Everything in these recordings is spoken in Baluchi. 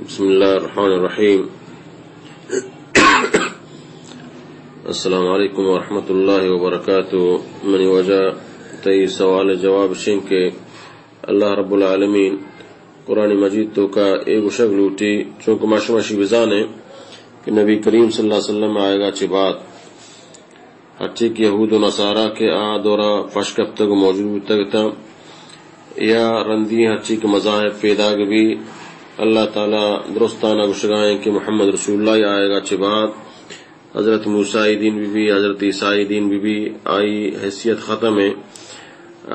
بسم اللہ الرحمن الرحیم۔ السلام علیکم ورحمۃ اللہ وبرکاتہ۔ منی واجہ، تئی سوال جواب شیں کہ اللہ رب العالمین قرآن مجید توکا اے گوشگ لوٹی، چونکہ ما شما شی بزانیں کہ نبی کریم صلی اللہ علیہ وسلم آئیگا چہ بعد ہرچی کہ یہود و نصارا کہ آ دورا پش کپتگ و موجود بوتگ اتاں، یا رندی ہرچی کہ مذاہب پیداگ بی، اللہ تعالی درستانا گوشگائیں کہ محمد رسول اللہ آئیگا چہ بعد حضرت موسیٰ دین بی بی، حضرت عیسیٰ دین بی بی، آئی حیثیت ختم ہے۔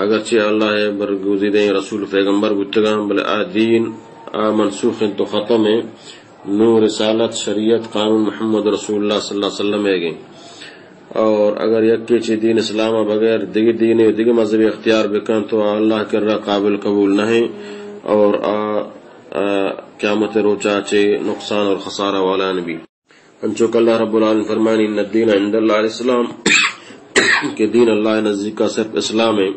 اگرچہ اللہ برگزیدیں رسول پیغمبر بوتگاں، بلے آ دین آ منسوخ انت و ختم ہے۔ نو رسالت، شریعت، قانون محمد رسول اللہ صلی اللہ علیہ وسلم ہے گئے۔ اور اگر یکے چہ دین اسلام بغیر دگہ دین و دگہ مذہب اختیار بکن تو آ اللہ کرا قابل قبول نہیں اور آ، آ، قیامت روچا چہ نقصان اور خسارہ والا نبی۔ انچو کہ اللہ رب العالمین فرمانی، ان الدین عند اللہ الاسلام، کہ دین اللہ نزدیکا صرف اسلام ہے۔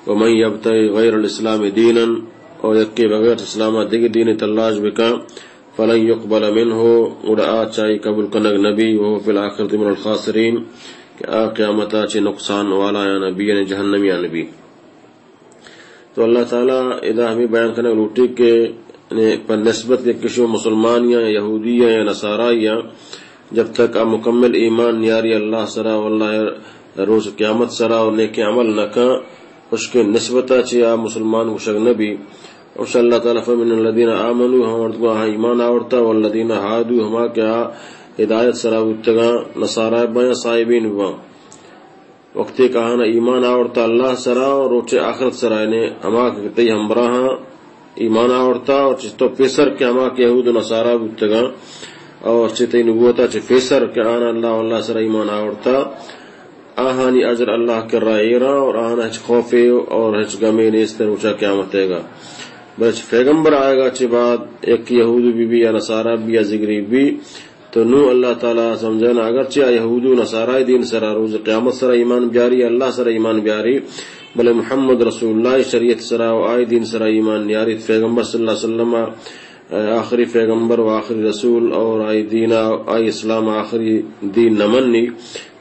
ومن یبتغ غیر الاسلام دینا، اور یکے بغیر اسلام دگہ دین تلاش بکن، فلن یقبل منہ، گڑا آ چائی قبول کنگ نبی، وہو فی الآخرۃ من الخاسرین، کہ آ قیامتا چہ نقصان والا یا نبی، یعنی جہنمی یا نبی۔ تو اللہ تعالی ادا ہمیں بیان کنگ لوٹی کہ یعنی پر نسبت کہ کشو مسلمان یا یہودی یا نصارا یا، جب تک آ مکمل ایمان نیاری اللہ سرا و اللہ روز قیامت سرا و نیک عمل نہ کن، اس کے نسبتا چہ آ مسلمان گوشگ نبی۔ اس اللہ تعالی فرمائے، ان الذین آمنوا، ہما مردم آہاں ایمان آورتا، والذین ہادوا، ہما کہ آ ہدایت سرا بوتگاں، نصارا باں یا صائبین باں۔ وقتی کہ آہاں ایمان آورتا اللہ سرا و روچ آخرت سرا، یعنی ہما کہ تئی ہمراہاں ایمان آورتا اور چہ تو پیسر کہ ہما کہ یہود و نصارا بوتگاں اور چہ تئی نبوتا چہ پیسر کہ آہاں اللہ و اللہ سرا ایمان آورتا، آہانی اجر اللہ کرا ایرا اور آہاں ہچ خوفے اور ہچ غمے نیست روچا قیامت ہے گا۔ بلے چہ پیغمبر آئیگا چہ بعد یک یہودی بی بی یا نصارا بی یا زگری بی، تو نوں اللہ تعالی سمجھانا، اگرچہ آ یہود و نصارای دین سرا، روز قیامت سرا ایمان بیاری، اللہ سرا ایمان بیاری، بلے محمد رسول اللہ شریعت سرا و آئی دین سرا ایمان نیاری، پیغمبر صلی اللہ علیہ وسلم آخری پیغمبر و آخری رسول اور آئی دین، آئی اسلام آخری دین نہ منی،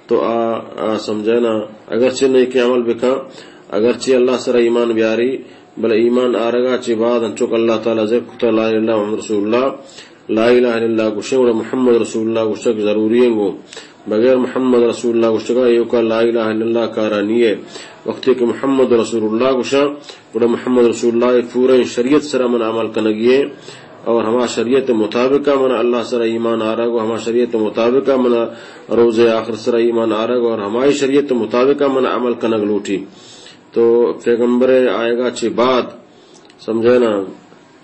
تو آ، آ سمجھانا، اگرچہ نیکی عمل بکاں، اگرچہ اللہ سرا ایمان بیاری، بلے ایمان آرگا چہ بعد انچو کہ اللہ تعالی ذکر کتا، لا الہ الا اللہ محمد رسول اللہ، لا الہ الا اللہ گوشے، گڑا محمد رسول اللہ گوشگ ضروری ہیں گو۔ بغیر محمد رسول اللہ گوشگا ایوکا لا الہ الا اللہ کارا نیے۔ وقتی کہ محمد رسول اللہ گوشا، گڑا محمد رسول اللہ پورا شریعت سرا من عمل کنگی ہے اور ہما شریعت مطابقہ من اللہ سرا ایمان آرگ و ہما شریعت مطابقہ من روز آخر سرا ایمان آرگ اور ہمائی شریعت مطابقہ من عمل کنگ لوٹی۔ تو پیغمبر آئیگا چہ بعد سمجھے نا،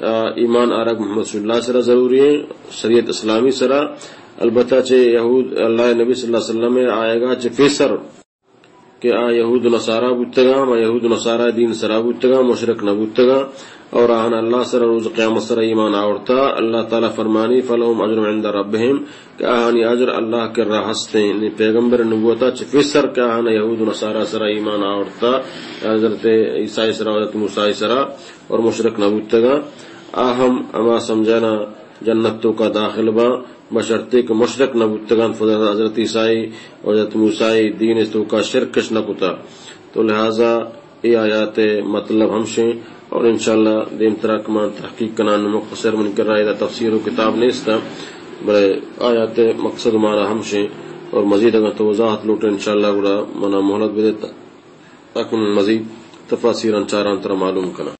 آ، ایمان آرگ محمد رسول اللہ سرا ضروری ہیں، شریعت اسلامی سرا۔ البتہ چہ یہود، اللہ نبی صلی اللہ علیہ وسلم آئیگا چہ پیسر کہ آ یہود نصارا بوتگاں، ما یہود نصارا دین سرا بوتگاں، مشرک نہ بوتگاں، اور آہاں اللہ سرا روز قیامت سرا ایمان آورتا۔ اللہ تعالی فرمانی، فلهم اجر عند ربهم، کہ آہانی اجر اللہ کرا ہستیں، یعنی پیغمبر نبوتا چہ پیسر کہ آہاں یہود و نصارا سرا ایمان آورتا، حضرت عیسیٰ سرا، حضرت موسیٰ سرا اور مشرک نہ بوتگاں، آ ہم ہما سمجھانا جنت توکا داخل باں، بشرطے کہ مشرک نہ بوتگاں، خود حضرت عیسیٰ اور حضرت موسیٰ دین توکا شرکش نہ کتا۔ تو لہذا اے آیات مطلب ہمشیں، اور انشاءاللہ دیمترا کہ من تحقیق کنان مختصر من کرا ادا تفسیر و کتاب نیستا، بلے آیات مقصد مارا ہمشیں، اور مزید اگر تو وضاحت لوٹے انشاءاللہ گڑا منا مہلت بدے تا-، تاکہ من مزید تفاسیران چاران ترا معلوم کناں۔